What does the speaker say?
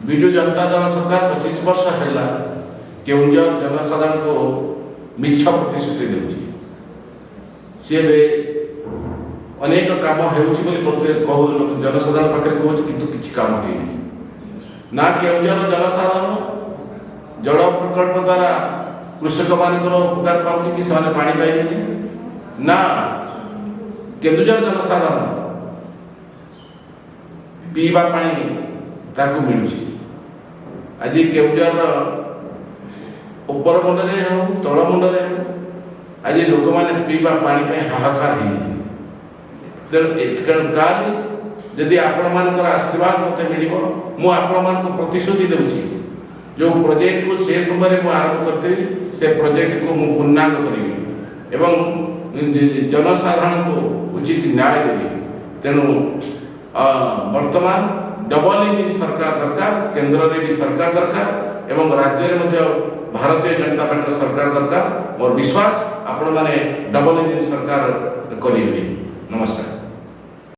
ବିଜୁ ଜନତା ଦଳ ସରକାର 25 ବର୍ଷ ହେଲା କେଉଁଝର ଜନସାଧାରଣଙ୍କୁ ମିଛ ପ୍ରତିଶ୍ରୁତି ଦେଉଛି। ସିଏ ଏବେ ଅନେକ କାମ ହେଉଛି ବୋଲି ପ୍ରତ୍ୟେକ କହୁ, ଜନସାଧାରଣ ପାଖରେ କହୁଛି, କିନ୍ତୁ କିଛି କାମ ହେଇନି। ନା କେଉଁଝର ଜନସାଧାରଣ ଜଳ ପ୍ରକଳ୍ପ ଦ୍ୱାରା କୃଷକମାନଙ୍କର ଉପକାର ପାଉଛି କି ସେମାନେ ପାଣି ପାଇଛନ୍ତି, ନା କେନ୍ଦୁଝର ଜନସାଧାରଣ ପିଇବା ପାଣି ତାକୁ ମିଳୁଛି। ଆଜି କେଉଁଝରର ଉପର ମୁଣ୍ଡରେ ହେଉ, ତଳ ମୁଣ୍ଡରେ ହେଉ, ଆଜି ଲୋକମାନେ ପିଇବା ପାଣି ପାଇଁ ହାହାକାର ହେଇଯାଇଛନ୍ତି। ତେଣୁ କାଲି ଯଦି ଆପଣମାନଙ୍କର ଆଶୀର୍ବାଦ ମୋତେ ମିଳିବ, ମୁଁ ଆପଣମାନଙ୍କୁ ପ୍ରତିଶ୍ରୁତି ଦେଉଛି, ଯେଉଁ ପ୍ରୋଜେକ୍ଟକୁ ସେ ସମୟରେ ମୁଁ ଆରମ୍ଭ କରିଥିଲି, ସେ ପ୍ରୋଜେକ୍ଟକୁ ମୁଁ ପୂର୍ଣ୍ଣାଙ୍ଗ କରିବି ଏବଂ ଜନସାଧାରଣଙ୍କୁ ଉଚିତ ନ୍ୟାୟ ଦେବି। ତେଣୁ ବର୍ତ୍ତମାନ ଡବଲ ଇଞ୍ଜିନ୍ ସରକାର ଦରକାର। କେନ୍ଦ୍ରରେ ବି ସରକାର ଦରକାର ଏବଂ ରାଜ୍ୟରେ ମଧ୍ୟ ଭାରତୀୟ ଜନତା ପାର୍ଟିର ସରକାର ଦରକାର। ମୋର ବିଶ୍ୱାସ, ଆପଣମାନେ ଡବଲ ଇଞ୍ଜିନ୍ ସରକାର କରିବେ। ନମସ୍କାର।